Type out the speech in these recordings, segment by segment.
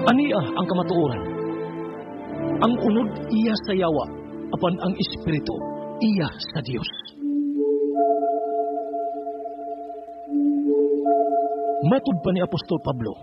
Ania ang kamatuoran. Ang unod iya sa yawa, apan ang espiritu iya sa Dios. Matud pa ni Apostol Pablo,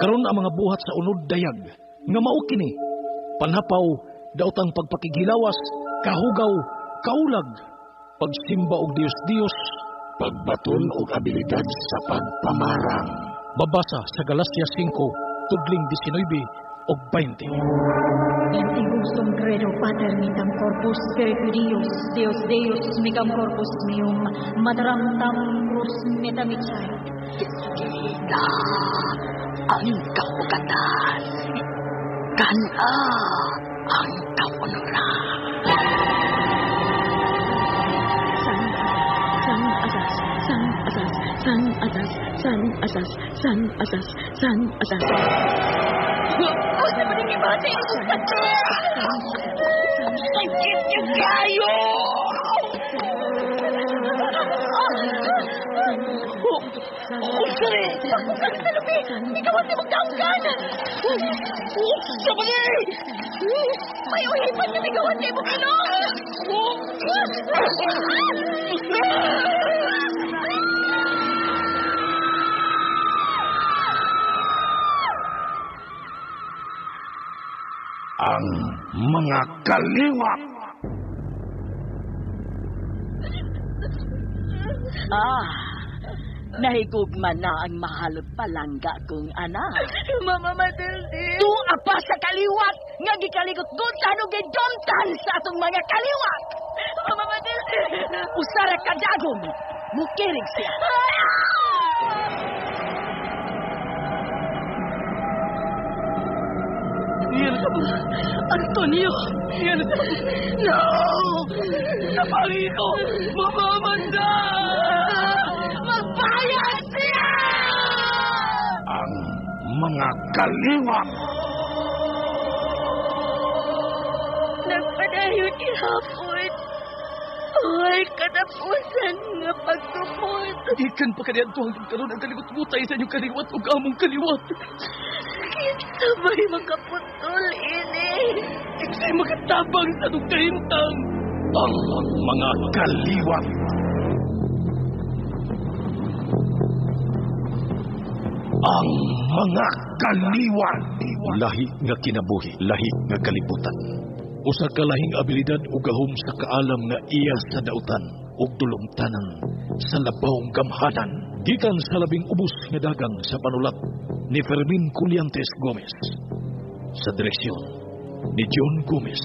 karon ang mga buhat sa unod dayag, nga mao kini, panhapaw, daotang pagpakighilawas, kahugaw, kaulag, pagsimba og Dios-Dios, pagbaton og abilidad sa pagpamarang. Babasa sa Galacia 5, tudling 19 og 20. Intigusum credo pater mitam corpus spiritu Dios, Deus Deus micam corpus meum, mataram tam cruz metamicait. Kita ang kapugatan, kana ang kaunuran. San, san asas, san asas, san asas, san asas, san asas, san asas. Unsa man ang ibati ang sakit? Sakit yung kayo! Unsa rin? Pagkukang sa lupi! Ikaw ang imong daunggan! Unsa man eh? May uhipan na migawan sa imong ilong! Ang mga kaliwat. Ah, nahigugma na ang mahalot palangga kong anak. Mama Matilde! Tuwa pa sa kaliwat nga gikaligot-gutan og gidumtan sa atong mga kaliwat. Mama Matilde! Usara ka dagom, mukirig siya. Antonio! No! Napalito! Mamamanda! Magbayad siya! Ang mga kaliwat. Nagpadayon ihapon. Ay, katapusan nga pagtupod. Gikan pa kaniadto hangtod karon ang kaligot-gutay sa inyong kaliwat ug among kaliwat. Kinsa ba'y makaputol ini? Kinsay makatabang sa atong kahimtang? Ang mga kaliwat. Ang mga kaliwat. Lahi nga kinabuhi, lahi nga kalibutan. Usa ka lahing abilidad ug gahom sa kaalam nga iya sa dautan ug dulumtanan sa labawng gamhanan. Gikan sa labing ubos nga dagang sa panulat ni Fermin Colliantes Gomez. Sa direksyon ni John Gomez.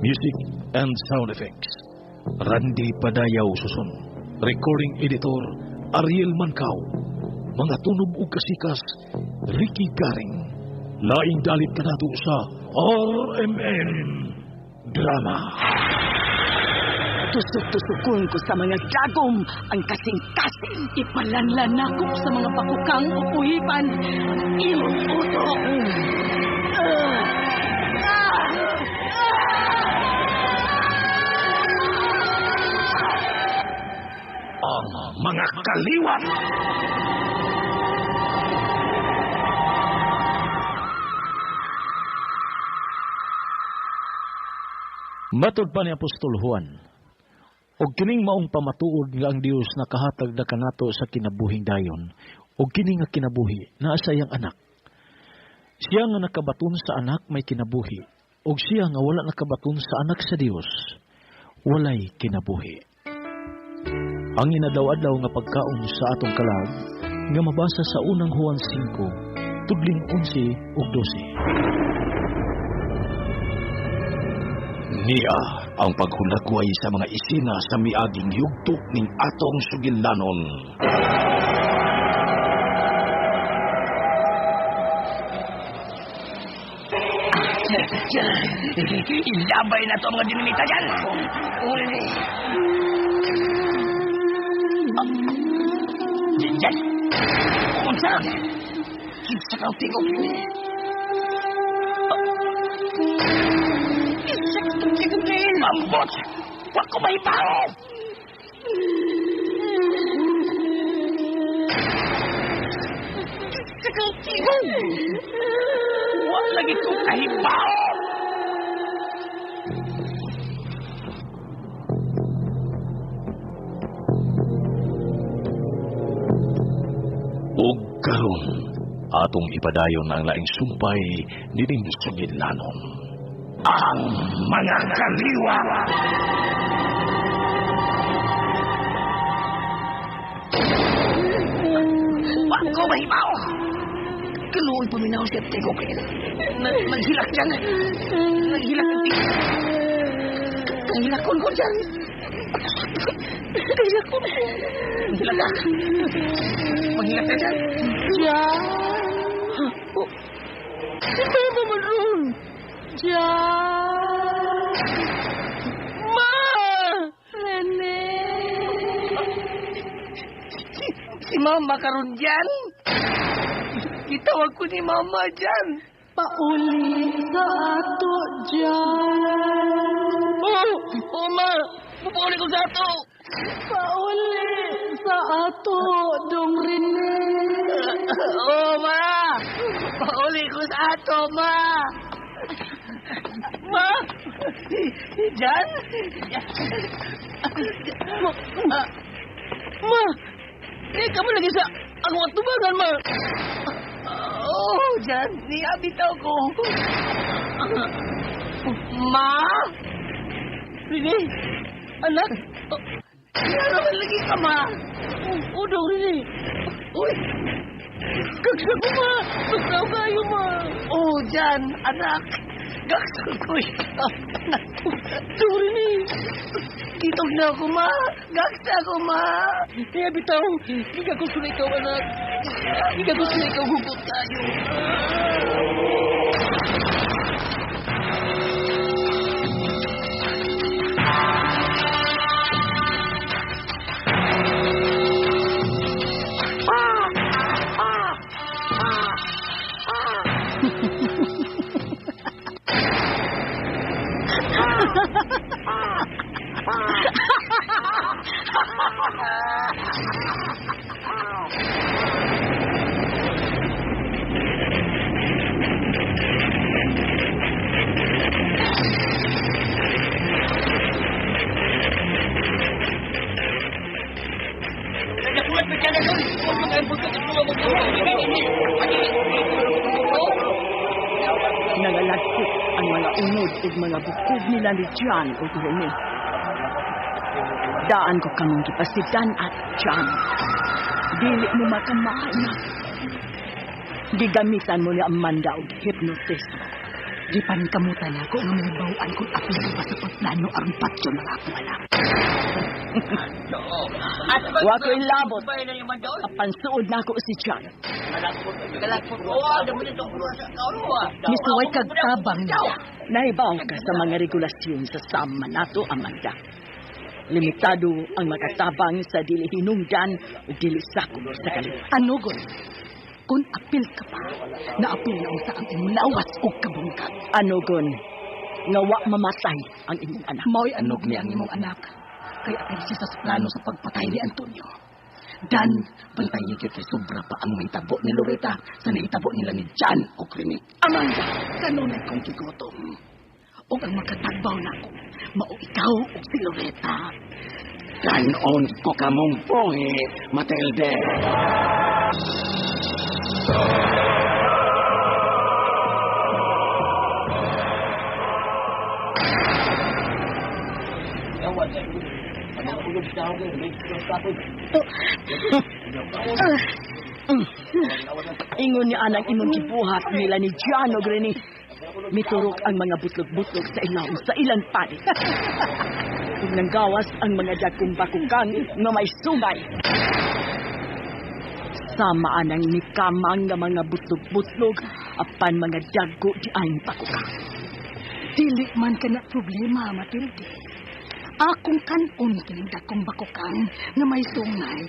Music and sound effects, Randy Padayaw Susun. Recording editor, Ariel Mancao. Mga tunob ug kasikas, Ricky Garing. Laing dalit kanato sa RMN Drama. Tusok-tusokon ko sa mga dagom ang kasing-kasing. Ipalanlan nako sa mga pakukang o uhipan ang imong utok. Ang mga kaliwat. Matod pa ni Apostol Juan, og kining maong pamatuod nga ang Dios nakahatag na kanato sa kinabuhing dayon, og kini nga kinabuhi naa sa iyang anak. Siya nga nakabaton sa anak may kinabuhi, og siya nga wala nakabaton sa anak sa Dios, walay kinabuhi. Ang inadlaw-adlaw nga pagkaon sa atong kalag, nga mabasa sa unang Juan 5, tudling 11 ug 12. Niya ang paghulagway sa mga isina sa miaging yugto ning atong sugilanon. Ilabay na to ang mga dinamita dyan! Uli! Yan! Unsa? Kinsa ka tingog? Kinsa ka tingog? Ambot! Wa ko mahibaw! Kinsa kang tingog! Wa lagi ko kahibaw! Og karon, atong ipadayon ang laing sumpay nining sugilanon. Ang mga kaliwa! Wa ko mahibaw! Kaluoy paminaw siya tingog kayo. Naghilak dyan. Naghilak ang tingog. Kahilakon ko dyan. Kahilakon ko. Maghilak ka. Maghilak ka dyan. Jan! Si Mama man ron. Jan! Ma! Rene! Si Mama karon dyan. Gitawag ko ni Mama dyan. Pauli sa ato, Jan. Oh! Oh, Ma! Pauli ko sa ato! Pauli sa ato, Dong Rene. Oh, Ma! Pauli ko sa ato, Ma! Ma! Jan? Ma! Ma! Eh, kamu lagi sa akong atubangan, Ma! Oh, Jan, niabitaw ko. Ma? Rene? Anak? Ano naman lagi ka, Ma? Oh, daw, Rene. Uy! Gagsa ko, Ma! Gagsa kayo, Ma! Oh, Jan, anak. Gagsa ko siya. Daw, Rene. Gitog na ako, Ma. Gagsa ko, Ma. Kaya bitaw, hindi ko sila ikaw, anak. Hindi ko sila ikaw, hugot tayo. Nangalagpit ang mga unod ug mga bukog nila ni John ug Rene. Daan ko kamong gipasidan at John. Dili mo makamahal na. Gigamitan mo ni Amanda og hypnotism. Gipankamutan ako nga may bawaan kung apil pa sa pagplano aron patyo ng akong anak. Wa ko'y labot. Apan suod na ako si John. Misuway kag tabang niya. Nahibaw ka sa mga regulasyon sa sama nato, Amanda. Limitado ang makatabang sa dili hinungdan o dili sakop sa kaliwa. Ano gon? Kung apil ka pa, naapil na unsa ang imong lawas ug kabungkag. Ano gon? Nga wa mamatay ang imong anak. Mao'y anog ni ang imong anak. Kay apil siya sa plano sa pagpatay ni Antonio. Dan, bantay niyo kay sobra pa ang mahitabo ni Loretta sa nahitabo nila ni John o Rene. Amanda! Kanunay kong gigutom. Og ang makatagbaw nako, mao ikaw ug si Loretta. Ganon ko kamong buhi, Matilde. Ingon ni anang imong gibuhat nila ni John og Rene. Miturok ang mga butlog-butlog sa ilawom sa ilang palit. Ug nanggawas ang mga dagkong bakukang nga may sungay. Sama anang nikamang nga mga butlog-butlog apan mga dagko di ang bakukang. Dili man ka na problema, Matilde. Akong kanon kining dagkong bakukang nga may sungay.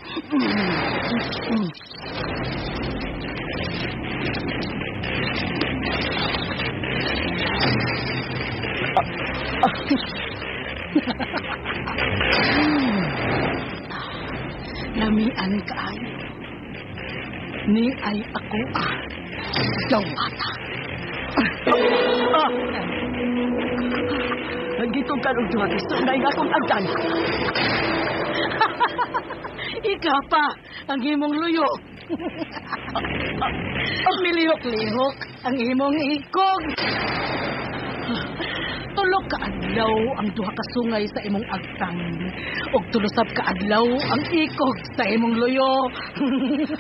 Lamian kaayo. Ni ay ako ah. Dawata. Ah! Gitugkan og duha ka sungay nga akong agdan. Ikaw pa ang imong luyo. Milihok-lihok ang imong ikog. Tulok ka adlaw ang duha ka sungay sa imong agtang. Ug tulusab ka adlaw ang ikog sa imong luyo.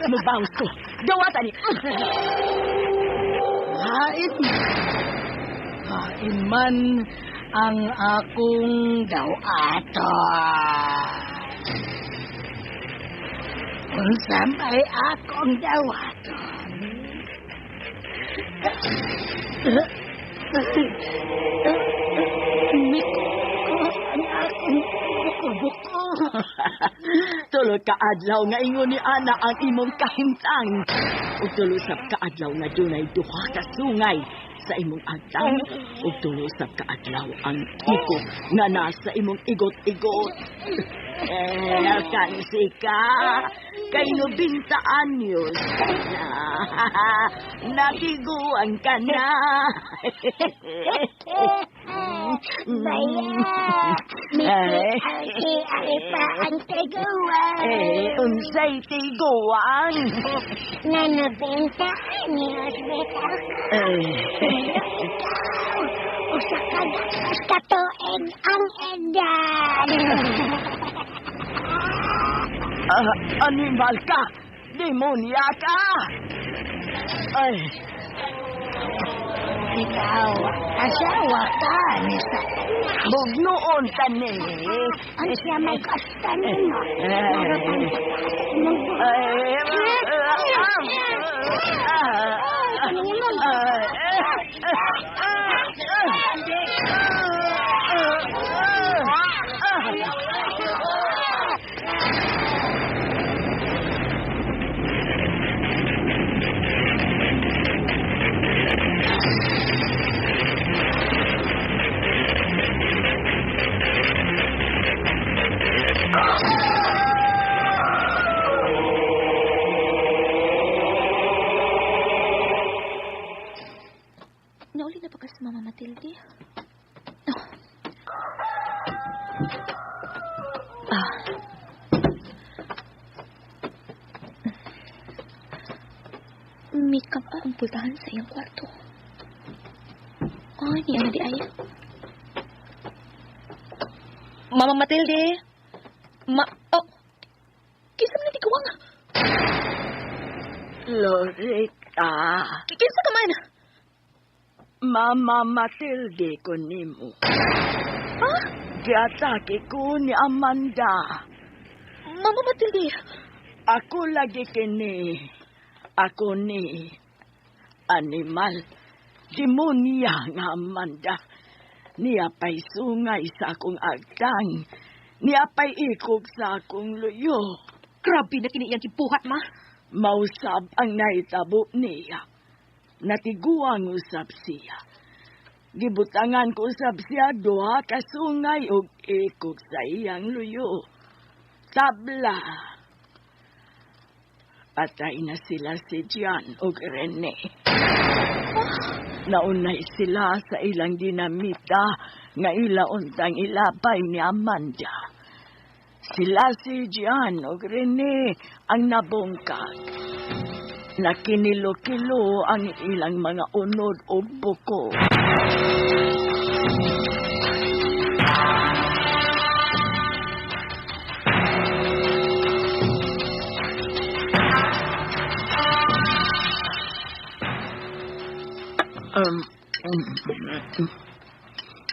Mubawas ko. Dawata ni. Hain. Hain man ang akong dawaton. Unsa may akong dawaton? Miko ang akong buko-buko. Tulo ka adlaw nga ingon ni Ana ang imong kahimtang. Ug tulo sab ka adlaw nga dunay duha ka sungay sa imong agtang. Ug tulo sab ka adlaw ang ikog nga nasa imong igot-igot. Eh, alkansi ka. Kay 90 anyos ka na. Natiguan ka na. Baya, miki pa ang tiguan. Eh, unsay tiguan? Na 90 anyos bitaw ko. Eh, Pero ikaw, usa ka gatos ka tuig ang edad. Animal ka! Demonya ka! Ay, Ikaw, asawa ka ni Satanas. bugnoon ka ni. Ang siya may gusto nimo. Narotan sa sa imong buhok. Ay, Ano mo? Nauli na ba ka sa Mama Matilde? Oh. Ah. Makeup ang pultahan sa iyang kwarto. Ay, niya na di ay. Mama Matilde! Oh! Kinsa man di kuwang? Loretta, Kinsa ka man? Mama Matilde ko nimo. Ha? Giatake ko ni Amanda. Mama Matilde! Ako lagi kini. Ako ni animal. Demonya nga Amanda. Niya pa'y sungay sa akong agtang. Niya pa'y ikog sa akong luyo. Grabe na kini iyang gibuhat, ma. Mausab ang nahitabo niya. Natiguang usab siya. Gibutangan ko usab siya duha ka sungay og ikog sa iyang luyo. Tabla. Patay na sila si Gian og Rene. Naunay sila sa ilang dinamita nga ila untang ilabay ni Amanda. Sila si Gian og Rene ang nabungkag. Nakinilo-kilo ang ilang mga unod og buko.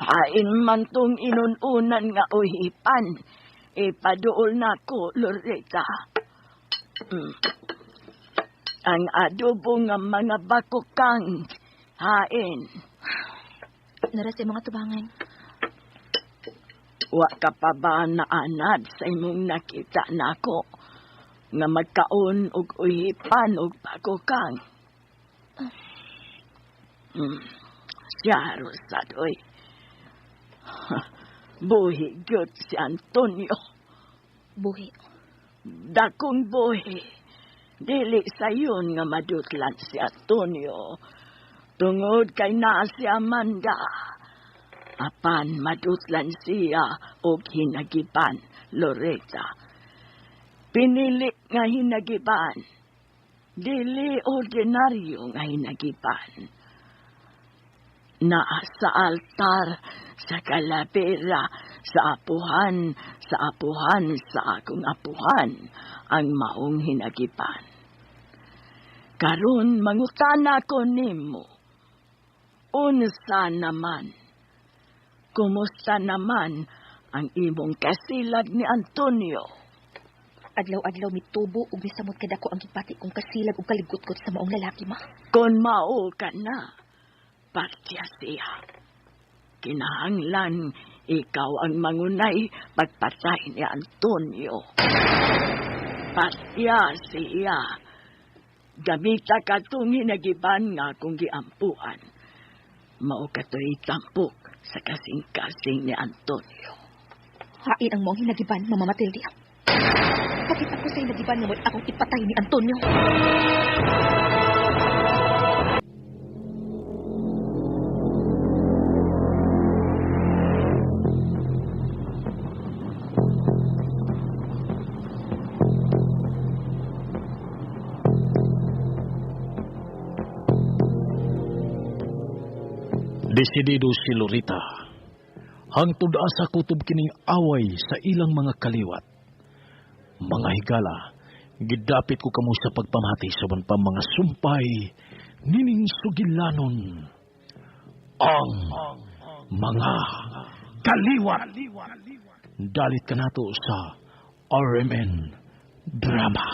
Hain man tong inununan nga uhipan. Ipaduol na ko, Loretta. Ang adobo nga mga bakokang hain. Nara sa mga tubangan. Wa ka pa ba naanad sa imong nakita nako nga magkaon og uhipan og bakokang? Siya rosad, oy. Buhi gyud si Antonio. Buhi. Dakong buhi. Dili sayon nga madutlan si Antonio. Tungod kay naa si Amanda. Apan madutlan siya og hinagiban, Loretta. Pinili nga hinagiban. Dili ordinaryo nga hinagiban. Naa sa altar, sa kalabera, sa apuhan, sa apuhan, sa akong apuhan, ang maong hinagiban. Karon mangutana ko nimo. Unsa naman? Kumusta naman ang imong kasilag ni Antonio? Adlaw-adlaw mitubo ug misamot kadako ang gipati kong kasilag ug kaligutgot sa maong lalaki, ma. Kon mao ka na, partya siya. Kinahanglan ikaw ang mangunay pagpatay ni Antonio. Partya siya. Gamita katong hinagiban nga akong giampuan. Mao kato'y tampok sa kasing-kasing ni Antonio. Hain ang maong hinagiban, Mama Matilde. Bakit ako sa hinagiban nga mo'y akong ipatay ni Antonio? Desidido si Lorita. Hangtod asa kutob kining away sa ilang mga kaliwat. Mga higala, gidapit ko kamo sa pagpamati sa uban pa mga sumpay nining sugilanon. Ang mga kaliwat. Dalit ka nato sa RMN Drama.